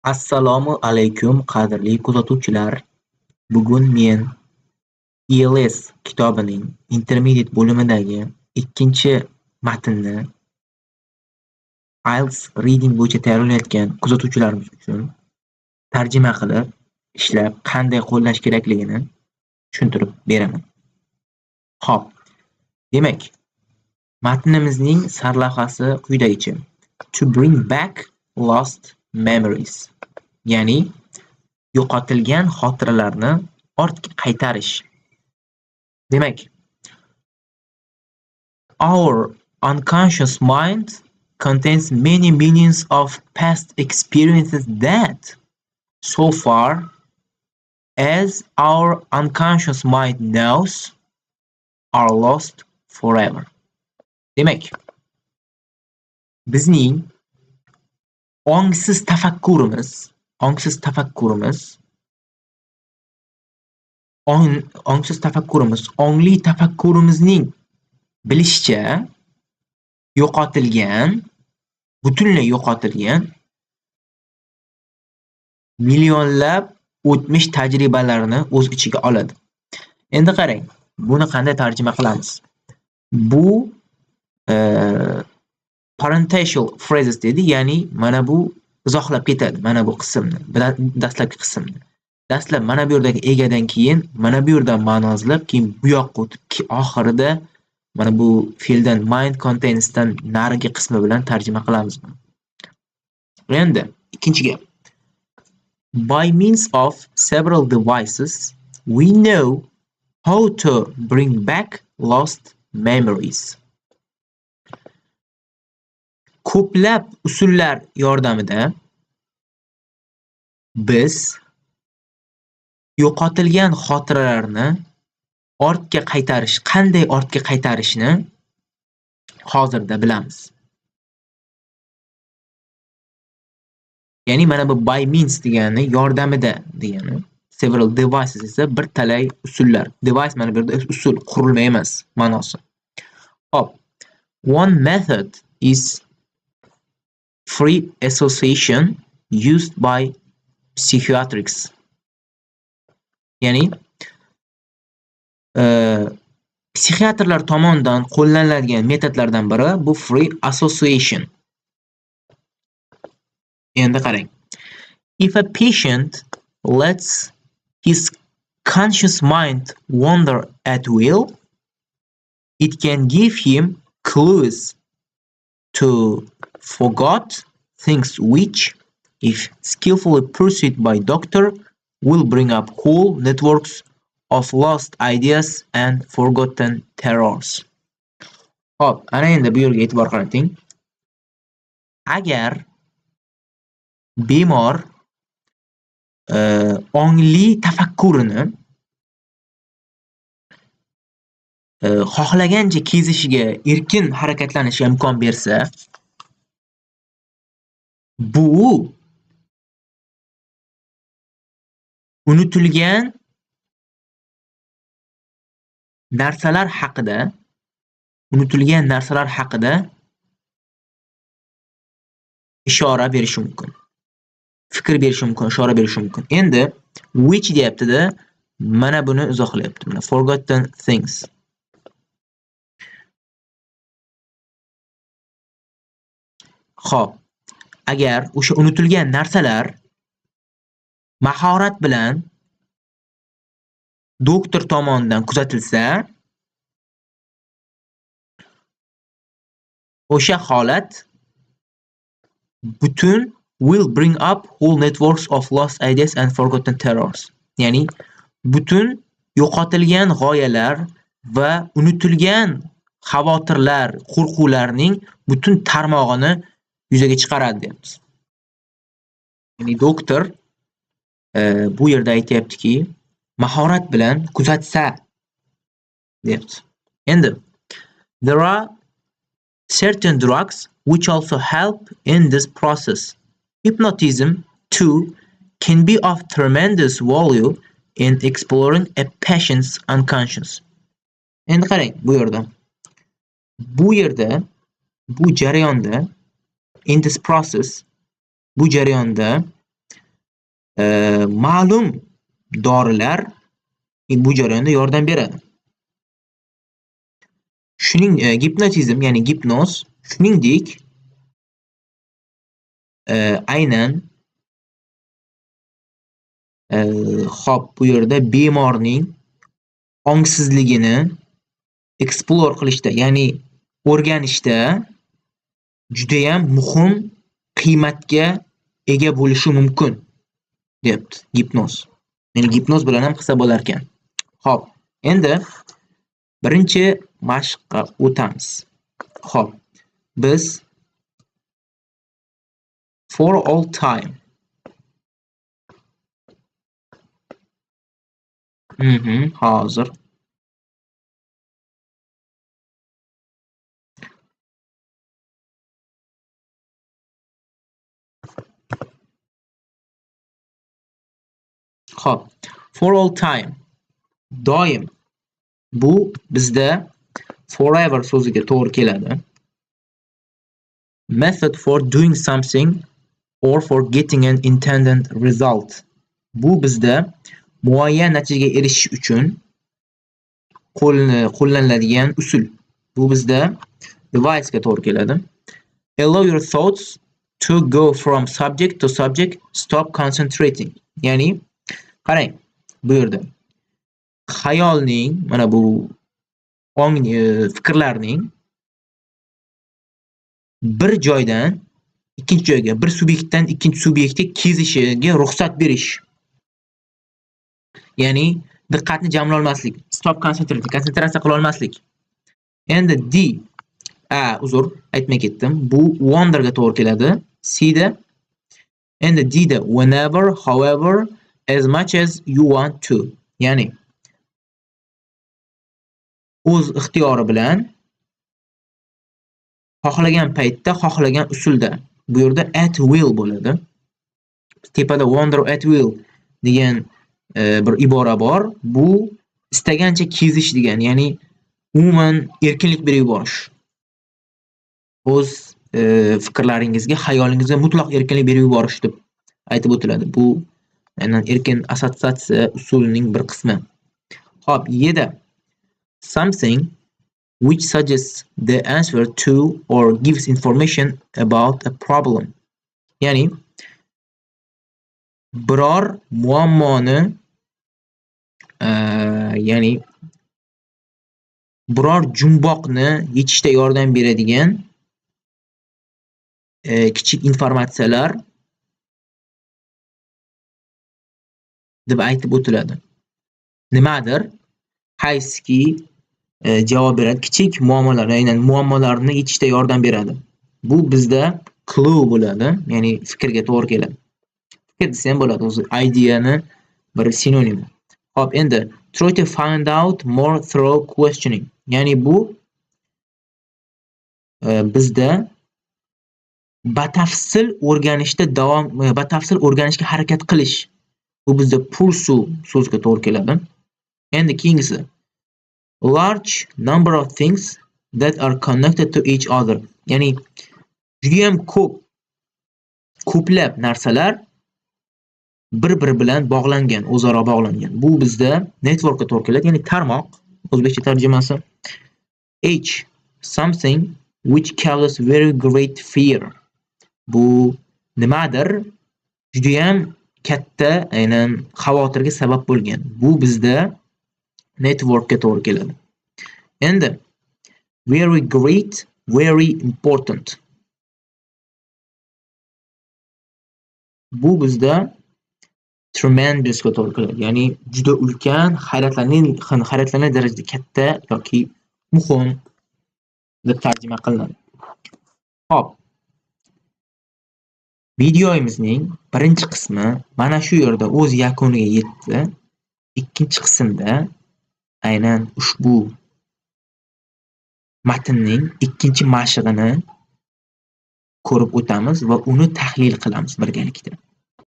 Assalomu alaykum, qadrli kuzatuvchilar. Bugun men IELTS kitobining intermediate bo'limidagi ikkinchi matnni IELTS reading bo'yicha tayyorlanayotgan kuzatuvchilarimiz uchun tarjima qilib, ishlab, qanday qo'llash kerakligini tushuntirib beraman. Xo'p, demak, matnimizning sarlavhasi quyidagicha: To bring back lost memories, ya'ni yo'qotilgan xotiralarni ortga qaytarish. Demak, our unconscious mind contains many millions of past experiences that, so far as our unconscious mind knows, are lost forever. Demak, bizning ongsiz tafakkurimiz, ongli tafakkurimizning bilishicha yo'qotilgan, butunlay yo'qotilgan millionlab o'tmish tajribalarni o'z ichiga oladi. Endi qarang, buni qanday tarjima qilamiz? Bu parenthetical phrases dedi, ya'ni mana bu izohlab ketadi, mana bu qismni, dastlabki qismni. Dastlab mana bu yerdagi egadan keyin mana bu yerdan ma'no izlab, keyin bu yoqqa o'tib, oxirida mana bu fe'ldan mind contains'dan narigi qismi bilan tarjima qilamiz buni. Endi ikkinchi gap. By means of several devices we know how to bring back lost memories. Ko'plab usullar yordamida biz yo'qotilgan xotiralarni ortga qaytarish, qanday ortga qaytarishni hozirda bilamiz. Ya'ni mana bu by means degani yordamida degani, several devices esa bir talay usullar. Device mana bu yerda usul, qurilma emas ma'nosi. Xo'p, one method is free association used by psychiatrists. Ya'ni psixiatrlar tomonidan qo'llaniladigan metodlardan biri bu free association. Endi qarang. If a patient lets his conscious mind wander at will, it can give him clues to forgot things which, if skillfully pursued by doctor, will bring up whole networks of lost ideas and forgotten terrors. Xo'p, ana endi bu yerga e'tibor qarating. Agar bemor ongli tafakkurini xohlagancha kezishiga, erkin harakatlanishiga imkon bersa, bu unutilgan narsalar haqida, ishora berishi mumkin. Fikr berishi mumkin, ishora berishi mumkin. Endi which deyapti-da, mana buni izohlayapti. Mana forgotten things. Xo'p, agar o'sha unutilgan narsalar mahorat bilan doktor tomonidan kuzatilsa, o'sha holat butun will bring up whole networks of lost ideas and forgotten terrors. Ya'ni butun yo'qotilgan g'oyalar va unutilgan xavotirlar, qo'rquvlarning butun tarmog'ini yuzaga chiqaradi deyapmiz. Ya'ni doktor bu yerda aytayaptiki, mahorat bilan kuzatsa deyapti. Endi there are certain drugs which also help in this process. Hypnotism too can be of tremendous value in exploring a patient's unconscious. Endi qarang bu yerda. Bu yerda, bu jarayonda, in this process, bu jarayonda Ma'lum dorilar bu jarayonda yordam beradi. Shuning gipnotizm, ya'ni gipnoz, shuningdek aynan hop, bu yerda bemorning ongsizligini explore qilishda, ya'ni o'rganishda judayam muhim qiymatga ega bo'lishi mumkin deyapti gipnoz. Ya'ni gipnoz bilan ham qilsa bo'lar ekan. Xo'p, endi birinchi mashqqa o'tamiz. Xo'p, biz for all time. Hozir. Xo'p, for all time, doim. Bu bizda forever so'ziga to'g'ri keladi. Method for doing something or for getting an intended result. Bu bizda muayyan natijaga erishish uchun qo'llaniladigan usul. Bu bizda device ga to'g'ri keladi. Allow your thoughts to go from subject to subject, stop concentrating. Ya'ni qarang, bu yerda xayolning, mana bu ong fikrlarning bir joydan ikkinchi joyga, bir subyektdan ikkinchi subyektga kezishiga ruxsat berish. Ya'ni diqqatni jamlay olmaslik, stop concentrating, konsentratsiya qila olmaslik. Endi D, a, uzr, aytmay ketdim. Bu wonderga to'g'ri keladi. C da. Endi D da whenever, however, as much as you want to. Ya'ni o'z ixtiyori bilan xohlagan paytda, xohlagan usulda. Bu yerda at will bo'ladi. Tepada wonder at will degan bir ibora bor. Bu istagancha kezish degan, ya'ni umuman erkinlik berib yuborish. O'z fikrlaringizga, xayolingizga mutlaq erkinlik berib yuborish deb aytib o'tiladi. Bu aynan erkin assotsiatsiya usulining bir qismi. Xo'p, Y'da something which suggests the answer to or gives information about a problem. Ya'ni biror muammoni, ya'ni biror jumboqni yechishda yordam beradigan kichik informatsiyalar deb aytib o'tiladi. Nimadir qaysiki javob beradi, kichik muammolar, aynan muammolarni yechishda yordam beradi. Bu bizda clue bo'ladi, ya'ni fikrga to'g'ri keladi. Fikr desa ham bo'ladi, o'zi ideani bir sinonimi. Xo'p, endi try to find out more through questioning. Ya'ni bu bizda batafsil o'rganishda davom, batafsil o'rganishga harakat qilish. Bu bizda pursue so'ziga to'g'ri keladi. Endi keyingisi large number of things that are connected to each other. Ya'ni juda ham ko'p, ko'plab narsalar bir-biri bilan bog'langan, o'zaro bog'langan. Bu bizda networkka to'g'ri keladi, ya'ni tarmoq, o'zbekcha tarjimasi. H, something which causes very great fear. Bu nimadir juda ham katta aynan xavotirga sabab bo'lgan. Bu bizda networkka to'g'ri keladi. Endi very great, very important. Bu bizda tremendousga to'g'ri keladi. Ya'ni juda ulkan, hayratlanarli darajada katta yoki muhim deb tarjima qilinadi. Xo'p. Videomizning birinchi qismi mana shu yerda o'z yakuniga yetdi. Ikkinchi qismda aynan ushbu matnning ikkinchi mashig'ini ko'rib o'tamiz va uni tahlil qilamiz birgalikda.